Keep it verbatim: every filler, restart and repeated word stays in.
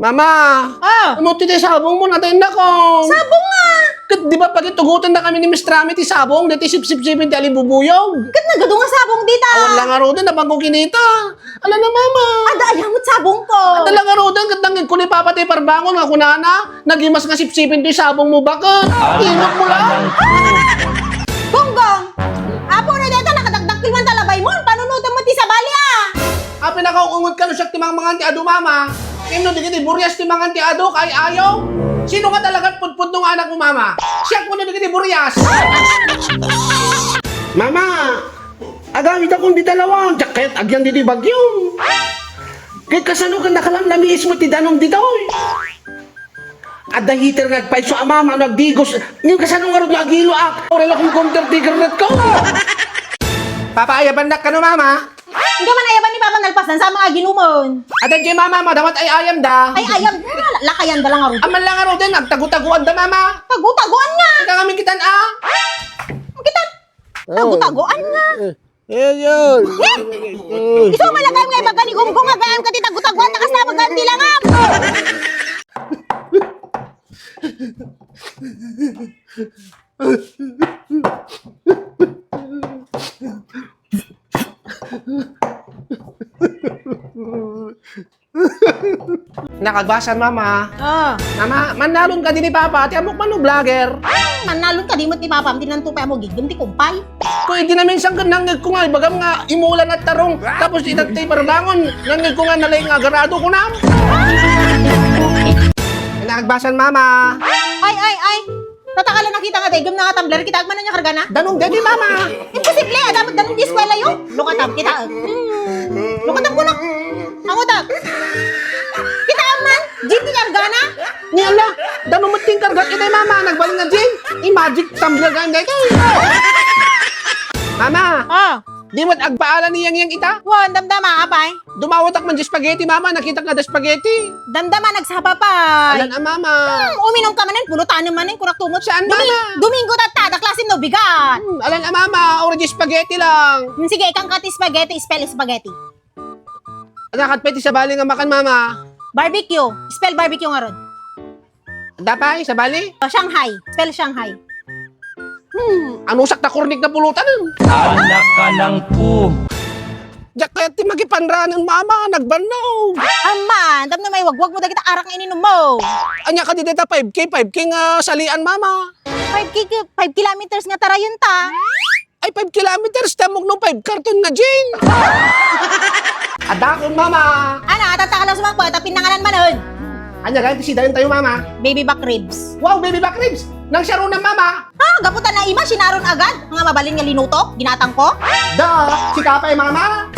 Mama! Ah! Amo ti sabong mo, natay na ko. Sabong nga! Ket di ba pagitugotan na kami ni Miss Rami ti sabong, dati sipsipsipin ti alibubuyog? Ket nagadu nga sabong dita? Awan lang nga ruden, napangko kinita. Ala na, Mama! Ada, ayamot sabong ko! Ada lang nga ruden, ket nangngegko ni Papa ti parbangon nga kunana, nagimas nga sipsipin ti sabong mo, baket? Inok mo lang! Gonggong! Apo na deta, nakadakdakkel man ta labay mo, panunutan mo ti sabali, ah! Apay, nakaung-ungot ka no siak ti mangmangan ti adu, Mama. Ngem no dagiti burias ti mangan ti adu, kay ayaw. Sino nga talagan pudpudno nga anak mo, Mama? Siak wenno dagiti burias? Mama, agamidakon dita lawa, diak kayat agyan ditoy bagyo. Kay kasano ken nakalamlamiis met ti danum ditoy? Adda heater nga agpayso a mama no agdigos. Ngem kasano ngarud no agiloak? Uray la home comforter ti garnetko. Papa, ayabannak kano, Mama? Ika man ayaban ni Papa nalpasan sa mga ginuman. Adda diay, Mama, madawat ay ayam da. Ay, ayam. Lakayan da lang ngarud. Aman lang ngarud din, agtago-taguan da, Mama. Tago-taguan nga. Ika nga min kitan, ah. Kitan. Tago-taguan nga. Eh, eh, yun. Eh! Isu malagayam nga ibaga ni Gonggong nga gayam ka ti tago-taguan, takas na bagaan ti langam! Nakagbasan, Mama. Ah. Mama, mannalon kadi ni Papa, ti ammok man no vlogger. Mannalon kadi met ni Papa, ti nanto pay ammo giggem ti kumpay. Ko, idi naminsan ket nangngegko nga, ibagam nga imulan a tarong, tapos ita ti parbangon, nangngegko nga nalaing nga agarado, kunam. Nakagbasan, Mama. Ay, ay, ay. Tatakala nakita nga daygem nga tumbler, kitaem man ania kargana? Danum daytoy, Mama. Imposible, adda met danum ti eskuelayo. Lukatam, kitaek. Hmm. Lukatam kunak. Angutak. Kitaem man, gin ti kargana? Ni ala, danum met ti inkarga ita, Mama. Nagbalin nga gin. Imagine tumbler gayam daytoy. Mama. Ah. Di met agpaala ni Yang Yang ita? Wen, damdama, apay? Dumawatak man diay spaghetti, Mama. Nakitak nga adda spaghetti. Damdama, nagsapa pay. Alan a, Mama. Hmm, uminum ka manen, pulutanem manen, kunak tumot. Saan, Dumi-, Mama? Domingo tatta, adda klasim no bigat. Hmm, alan a, Mama. Uray diay spaghetti lang. Hmm, sige, ikkan ka ti spaghetti, spell spaghetti. Adda ket pay ti sabali nga makan, Mama? Barbecue. Spell barbecue ngarud. Adda pay, sabali? Oh, Shanghai. Spell Shanghai. Hmm, anusak ta kornik nga pulutanen. Anak ka ng pu- Diak kayat ti makipanranen, Mama, nagbannog. Amman, tapno maiwagwag mo dagita arak nga ininum mo. Ania kadi dayta five K, five K nga salian, Mama? Five K, five kilometers nga tarayon ta. Ay, five kilometers, ti ammok no five karton nga gin. Adakon, Mama. Ana, atanta ka lang sumakbay, ta pinanganan manun. Ania gayam ti sidaen tayo, Mama? Baby back ribs. Wow, baby back ribs! Nang siarunan, Mama? Ah, gapu ta naima, sinaron agad. Nga mabalin nga linuto, ginatang ko. Da, sika pay, Mama.